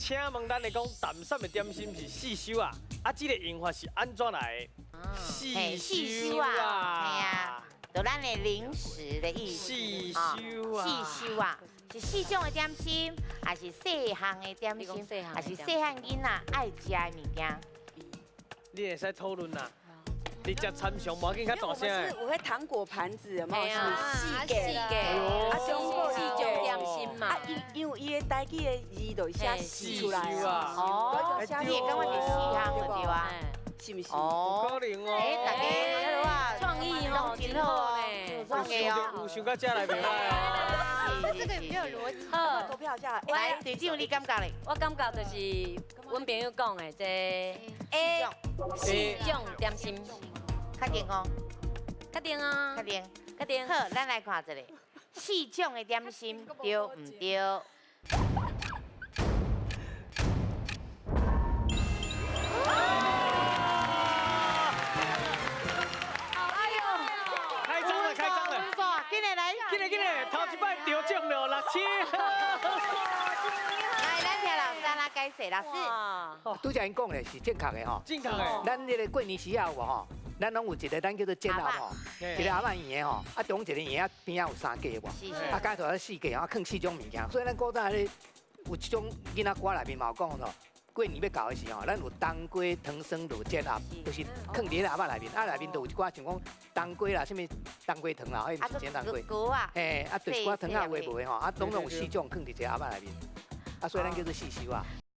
請問咱來講，淡散的點心是四修啊，啊，這个用法是按怎來的？四四修啊，嘿啊，就咱的零食的意思。四修啊，四修啊，是四種的點心，還是細項的點心，還是細漢囡仔愛食的物件？你會使討論啦。你食參詳，無要緊較大聲。有彼糖果盤子，有無？是四個，四個，啊，中國四種點心嘛。啊，因為伊的台語的字就寫四出來啊。哦，你會感覺是四項就對啊？是毋是？哦，有可能哦。哎，大家哇，創意哦，真好呢。創意哦，有想到這來袂歹啊。這個比較有邏輯。好，投票下。來，隊長你感覺咧？我感覺就是阮朋友講的這 A 四種點心。確定哦？確定啊。確定。確定。好，咱來看一下，四種的點心對毋對？哎呦！開張了，開張了！進來來，進來進來，頭一擺得獎了6000。來，咱聽老師來解釋，老師。拄才𪜶講的是正確的吼。正確的。咱這個過年時仔有無吼？咱攏有一个咱叫做煎盒吼，一个盒仔圓的吼，啊中一个圓仔邊仔有三格無？啊加佗四格，啊囥四種物件。所以咱古早咧有這種囡仔歌內面嘛有講吼，過年欲到的時吼，咱有冬瓜糖霜滷煎盒，就是囥佇咧盒仔內面，啊內面就有一寡像講冬瓜啦，啥物冬瓜糖啦，彼毋是煎冬瓜。嘿，啊，就一寡糖仔有的無的吼，啊，攏總有四種囥佇一个盒仔內面，啊，所以咱叫做四修啊。